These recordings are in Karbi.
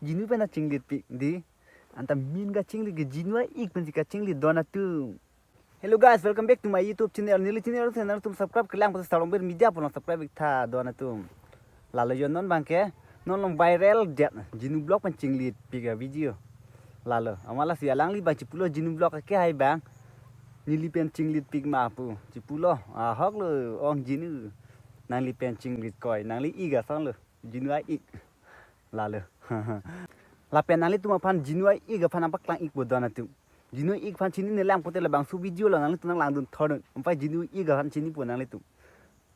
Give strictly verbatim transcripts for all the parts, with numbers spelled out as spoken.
Jinu pen ta chinglitpik dei. Anta min kachinglit ke Jinu a-ik pensi kachinglit don atum. Hello guys, welcome back to my YouTube channel. Neli channel channel atum subscribe kelang pen Sarong Ber Media pulang subscribe ik tha don atum. Lalo jo non abangke non along viral det Jinu vlog pen chinglitpik a-video. Lalo amat lasi alangli abang chipulo Jinu vlog ke hai abang neli pen chinglitpik ma pu chipulo. Ahok lo ong Jinu, nangli pen chinglit koi, nangli ik ason lo, Jinu a-ik. Lalo lapen nanglitum aphan Jinu a-ik aphan nangpaklang ikpo don atum. Jinu a-ik aphan chinine lang pote labangso video lo nanglitum nanglangdun thordun. Ampai Jinu a-ik aphan chinipo nanglitum.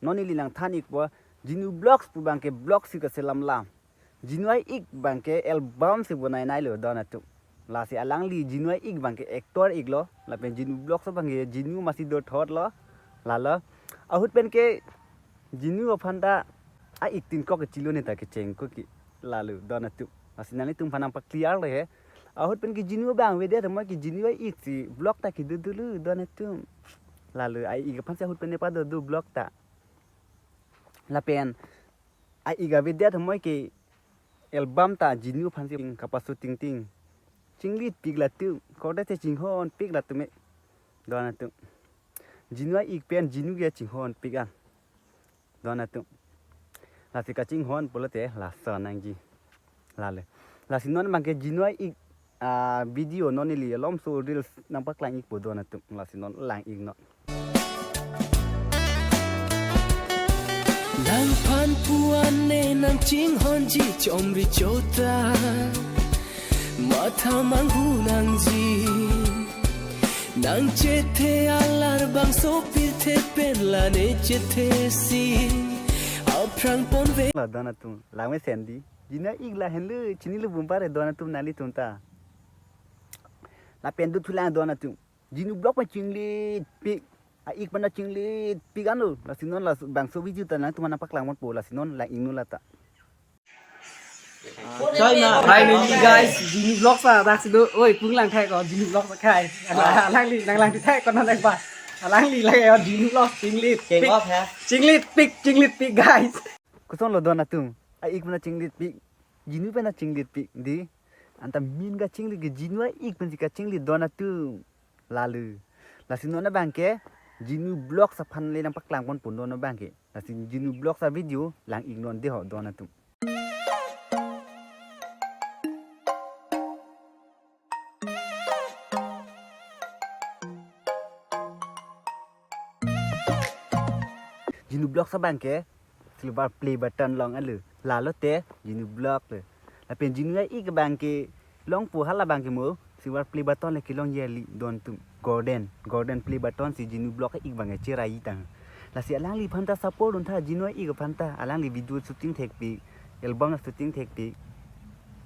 Non neli nangthan ikpo, Jinu Vlogs pu abangke vlog si kaselam lam. Jinu a-ik abangke album si bonai nai lo don atum. Lasi alangli Jinu a-ik abangke actor ik lo, lapen Jinu Vlogs abangke Jinu masi do thot lo. Lalo ahut pen ke Jinu aphan ta a-ik tin kok kechilo ne ta kecheng ko ke. Lalo don atum. Lasi nanglitum aphan nangpaclear lo he. Ahut pen ke Jinu abang avedet athema ke Jinu a-ik si vlog ta kedo dolo don atum. Lalo a-ik aphan si ahut pen ne pado do vlog ta. Lapen a-ik avedet athema ke album ta Jinu aphan si kapashooting ting. Chinglitpik latum. Kordethe chinghonpik latum e. Don atum. Jinu a-ik pen Jinu ke chinghonpik an. Don atum. Lasi kachinghon pulote lason nangji. Lale. Lasi non abangke Jinu a-ik a-video non neli alomso reels nangpaklang ikpo don atum. Lasi non lang ik non. Nangphan puan ne nangchinghonji chomri chota. Matha manghu nangji. Nangchethe alar bangso pirthe pen la ne chethe si. Aphrang ponve. La don atum. Lang mesen dei. Jinu a-ik lahenlo chinilo bumpare don atum nanglitum ta. Lapen dothulang don atum. Jinu vlog pen chinglitpik. A-ik pen ta chinglitpik anlo. Lasi non labangso video ta nangtum aphan nangpaklang ponpo, lasi non lang ik non lata. Finally guys, Jinu Vlogs ta dak si do. Oi, pung lang thai ko Jinu Vlogs ta khai. Ala- Alangli nanglang thai ko nang ba. Alangli lang yo Jinu Vlogs chinglitpik. King of ha. Chinglitpik, chinglitpik guys. Koson lo don atum. A-ik pen ta chinglitpik. Jinu pen ta chinglitpik dei. Anta min kachinglit ke Jinu a-ik pensi kachinglit don atum. Lalo. Lasi non abangke Jinu Vlogs aphan le nangpaklang ponpo non abangke. Lasi Jinu Vlogs a-video lang ik non dei ho don atum. Jinu Vlogs abangke silver play button long alo. Lalo te Jinu Vlog lo. Lapen Jinu a-ik abangke longpo hala abangke mo silver play button le kelong yeli don atum. Golden, golden play button si Jinu Vlog a-ik abangke cherai tang. Lasi alangliphan ta support dun tha Jinu a-ik aphan ta, alangli video shooting thekpik, album shooting thekpik.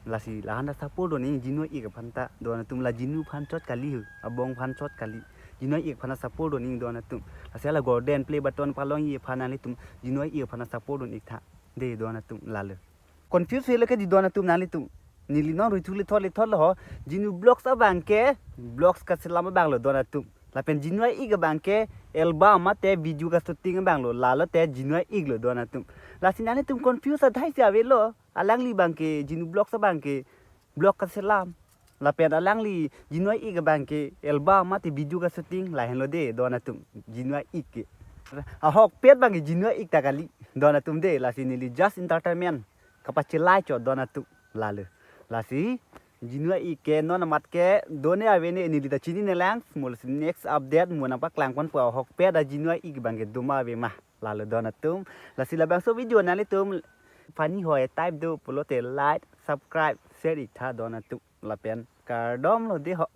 Lasi lahan ta support dun nang Jinu a-ik aphan ta don atum, la Jinu aphan chot kali hu, abong aphan chot kali. Jinu a-ik aphan ta support dun nang don atum. Lasi hala golden play button palongji aphan nanglitum Jinu a-ik aphan ta support dun ik tha. Dei don atum lalo. Confuse helo ke dei don atum nanglitum. Neli non rui thu le thot le thot lo ho. Jinu Vlogs abangke vlogs kaselam abang lo don atum. Lapen Jinu a-ik abangke album mate video kashooting abang lo. Lalo te Jinu a-ik lo don atum. Lasi nanglitum confuse adai si avelo. Alangli abangke Jinu Vlogs abangke vlog kaselam. Lapen alangli Jinu a-ik abangke album mate video kashooting lahenlo dei don atum. Jinu a-ik ke. Ahokpet abangke Jinu a-ik ta kali don atum dei, lasi neli just entertainment kapachelai chot don atum lalo. Lasi Jinu a-ik ke non amat ke done avene neli ta chinine lang, mo lasi next update mo nangpaklang ponpo ahokpet a-Jinu a-ik abangke doma ave ma. Lalo don atum. Lasi labangso video nanglitum funny hoi type do pulote like, subscribe, share ik tha don atum. Lapen kardom lo dei ho.